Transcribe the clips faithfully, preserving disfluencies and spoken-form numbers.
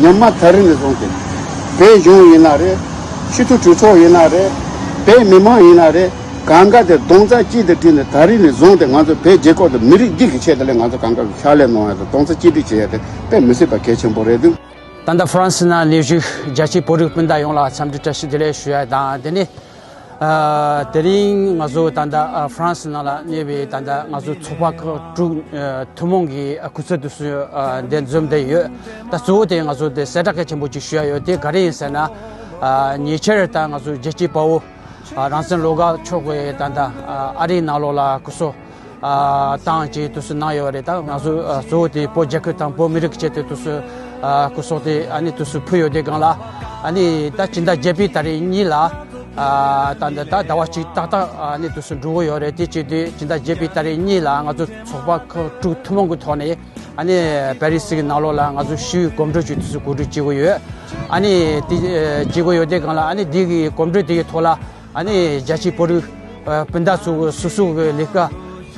ཉི་མ་ད་རིང་ནས་བཟུང་སྟེ། བོད་གཞུང་ཡིན་ན་རེད། སྤྱི་འཐུས་གྲོས་ཚོགས་ཡིན་ན་རེད། བོད་མི་མང་ཡིན་ན་རེད། གང་ག་དེ་རྡོག་རྩ་གཅིག་ཏུ་བསྒྲིལ་ནས་ད་རིང་ནས་བཟུང་སྟེ་ང་ཚོ་བོད་རྒྱལ་ཁབ་དང་མི་རིགས་གཅིག་གི་ཆེད་དུ་ལས་ང་ཚོ་གང་ག་གི་ཕྱག་ལས་གནང་ཡ་དང་རྡོག་རྩ་གཅིག་སྒྲིལ་བྱེད་ཡ་དེ་དཔེ་མི་སྲིད་པ་གལ་ཆེན་པོ་རེད་འདུག་ད་ལྟ་ཧྥ་རན་སི་ནང་ལས་བཞུགས་རྒྱ་ཆེའི་བོད་རིགས་སྤུན་ཟླ་ཡོངས་ལ་འཚམས་འདྲི་བཀྲ་ཤིས་བདེ་ལེགས་ཞུ་ཡ་དང་། དེ་ནས་ཨ། དེ་རིང་ང་ཚོ་ད་ལྟ་ཨ་ཧྥ་རན་སི་ནང་ལ་གནས་པའི་ད་ལྟ་ང་ཚོ་ཚོགས་པ་ཁག་དྲུག་ཨ་ཐུན་མོང་གི་ཨ་སྐུ་ཚབ་དེ་ཚོ་ཨ་འདིར་འཛོམས་བསྡད་ཡོད། ད་གཙོ་བོ་དེ་ང་ཚོ་དེ་གསལ་བསྒྲགས་གལ་ཆེན་པོ་ཅིག་ཞུ་ཡ་ཡོད། དེ་ག་རེ་ཡིན་ཟེར་ན། ཨ་ཉེ་ཆར་ད་ང་ཚོ་རྒྱལ་གཅེས་དཔའ་བོ་ཨ་རང་བཙན་བློ་དགའ་མཆོག་གིས་ད་ལྟ་ཨ་ཨ་རིའི་ནང་ལོགས་ལ་སྐུ་སྲོག་ཨ་བཏང་བྱས་དུས་སུ་གནང་ཡོད་རེད། ད་ང་ཚོ་ཨ་གཙོ་བོ་དེ་བོད་རྒྱལ་ཁབ་དང་བོད་མི་རིགས་ཀྱི་ཆེད་དུ་དུས་སུ་ཨ་སྐུ་སྲོག་དེ་ཨ་ནི་དུས་སུ་ཕུལ་ཡོད་དེ་སྒང་ལ། ཨ་ནི་ད་སྤྱི་ཟླ་བརྒྱད་པའི་ཏ་རིག་གཉིས་ལ་ཨ་ད་འདི་ད་ཟླ་བ་གཅིག་ཏག་ཏག་ཨ་ནི་དུས་སུ་འགྲོ་གི་ཡོད་རེད། དེ་བྱས་དུས་སྤྱི་ཟླ་བརྒྱད་པའི་ཏ་རིག་གཉིས་ལ་ང་ཚོ་ཚོགས་པ་ཁག་དྲུག་ཐུན་མོང་གི་ཐོག་ནས་ཨ་ནི་པེ་རི་སི་གི་ནང་ལོགས་ལ་ང་ཚོ་ཞི་བའི་གོམ་བགྲོད་ཀྱི་དུས་སུ་གོ་སྒྲིག་བྱེད་ཀྱི་ཡོད། ཨ་ནི་དེ་ཨ་བྱེད་ཀྱི་ཡོད་དེ་སྒང་ལ་ཨ་ནི་འདི་གི་གོམ་བགྲོད་དེ་གི་ཐོག་ལ། ཨ་ནི་རྒྱ་ཆེའི་བོད་རིགས་ཨ་སྤུན་ཟླ་ཚོ་གི་སོ་སོ་གི་ལས་ཀ་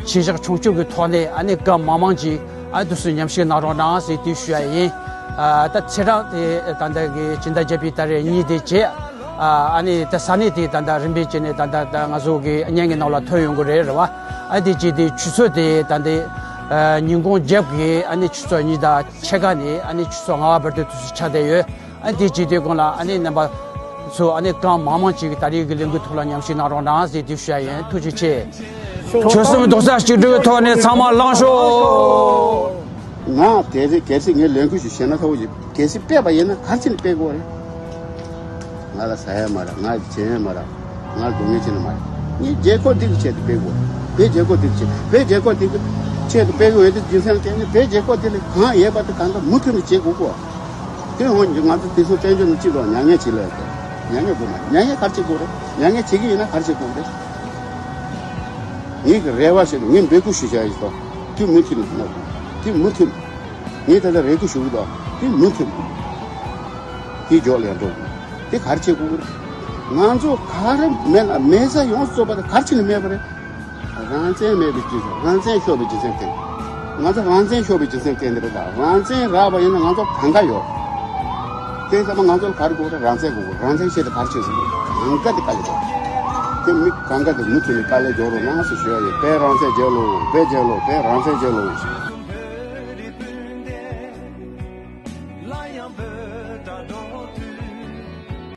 ཆེ་བཞག་ཆུང་ཆུང་གི་ཐོག་ནས་ཨ་ནི་སྐར་མང་མང་ཅིག་ཨ་དུས་སུ་མཉམ་ཞུགས་གནང་རོགས་གནང་ཟེར་དེ་ཞུ་ཡ་ཡིན། ཨ་ད་ཚེས་གྲངས་དེ་ད་ལྟ་གི་སྤྱི་ཟླ་བརྒྱད་པའི་ཏ་རིག་གཉིས་དེ་བྱས། ཨ་ཨ་ནི་ད་ས་གནས་དེ་ད་ལྟ་རིམ་པས་བྱས་ནས་ད་ལྟ་ད་ང་ཚོ་གི་བརྙན་གྱི་ནང་ལ་ཐོན་ཡོང་གི་རེད། རེད་བ། ཨ་དེ་བྱས་དེ་ཆུ་ཚོད་དེ་ད་ལྟ་ཨ་ཉིན་གུང་བརྒྱད་གི་ཨ་ནི་ཆུ་ཚོད་གཉིས་དང་ཕྱེད་ཀ་ནས་ཨ་ནི་ཆུ་ཚོད་ལྔ་པ་བར་དུ་དུས་སུ་ཆགས་བསྡད་ཡོད། ཨ་དེ་བྱེད་དུས་སྒང་ལ་ཨ་ནི་རྣམ་པ་ཚོ་ཨ་ནི་སྐར་མང་མང་ཅིག་གི་ད་རེས་ཀྱི་ལས་འགུལ་ཐོག་ལ་མཉམ་ཞུགས་གནང་རོགས་གནང་ཟེར་དེ་ཞུ་ཡ་ཡིན། ཐུགས་རྗེ་ཆེ། ཆོལ་གསུམ་རྡོག་རྩ་གཅིག་སྒྲིལ་གྱི་ཐོག་ནས་ཚང་མ་ལངས་ཤོག་ང་དེ་རེད། གལ་སྲིད་ངས་ལས་འགུལ་ཞིག་བྱས་ན་ཁག་པོ་ཞིག་གལ་སྲིད་སྤེལ་བ་ཡིན་ན་ག་རེ་བྱས་ནས་སྤེལ་དགོས་རེད། ང་ལ་ཟ་ཡ་མ་རག་ང་ལ་བྱེད་ཡ་མ་རག་ང་ལ་སྡུག་བསྔལ་བྱེད་ན་མ་རག་ངས་རྒྱལ་ཁབ་འདི་གི་ཆེད་དུ་སྤེལ་དགོས། བོད་རྒྱལ་ཁབ་འདི་གི་ཆེད། བོད་རྒྱལ་ཁབ་འདི་གི་ཆེད་དུ་སྤེལ་དགོས་ཡོད་དུས་རྒྱུ་མཚན་ལ་བརྟེན་ནས་བོད་རྒྱལ་ཁབ་འདི་ལ་གང་ཡོད་པ་དེ་གང་ལྟར་མུ་མཐུད་ནས་བྱེད་དགོས་གོ། དེ་འོན་ཀྱང་ང་ཚོ་དེ་ཚོ་བཙན་བྱོལ་ནང་གཅིག་ལ་མྱ་ངན་བྱེད་ལས་དེ། མྱ་ངན་དགོས་མ་མྱ་ངན་ག་རེ་བྱེད་དགོས་རེད། མྱ་ངན་བྱེད་ཀྱི་ཡིན་ན་ག་རེ་བྱེད་དགོས་རེད། ངེད་ཀྱི་རེ་བ་ཞིག་ངས་འབོད་སྐུལ་ཞུ་བྱ་ཡིན་ཏོ། དེ་མུ་མཐུད་ནས་གནང་དགོས། དེ་མུ་མཐུད། ངས་ད་ལྟ་རེ་སྐུལ་ཞུ་གི་འདུག་དེ་མུ་མཐུད། དེ་འཇོག་ལས་འགྲོ་དགོས། དེ་ག་རེ་བྱེད་དགོས་རེད། ང་ཚོ་ག་རེ་མེད་ན་མེད་ས་ཡོངས་སུ་རྫོགས་པ་དེ་ག་རེ་བྱས་ནས་མེད་པ་རེད། རང་བཙན་མེད་པའི་རྒྱུ་མཚན། རང་བཙན་ཤོར་བའི་རྒྱུ་མཚན་དེ། ང་ཚོ་རང་བཙན་ཤོར་བའི་རྒྱུ་མཚན་དེ་འདི་རེད་ད། རང་བཙན་རག་པ་ཡིན་ན་ང་ཚོ་གང་ག་ཡོད། དེ་ཚང་མ་ང་ཚོ་ལ་ག་རེ་དགོས་རེད། རང་བཙན་དགོས། རང་བཙན་ཆེད་དུ་ག་རེ་བྱེད་ཟེར་གང་ག་དེ་དཀའ་ལས་རྒྱོབ། དེ་མི་གང་ག་དེ་མུ་མཐུད་ནས་དཀའ་ལས་རྒྱོབ་རོགས་གནང་ཟེར་ཞུ་ཡ་ཡོད། བོད་རང་བཙན་རྒྱལ་ལོ། བོད་རྒྱལ་ལོ། བོད་རང་བཙན་རྒྱལ་ལོ།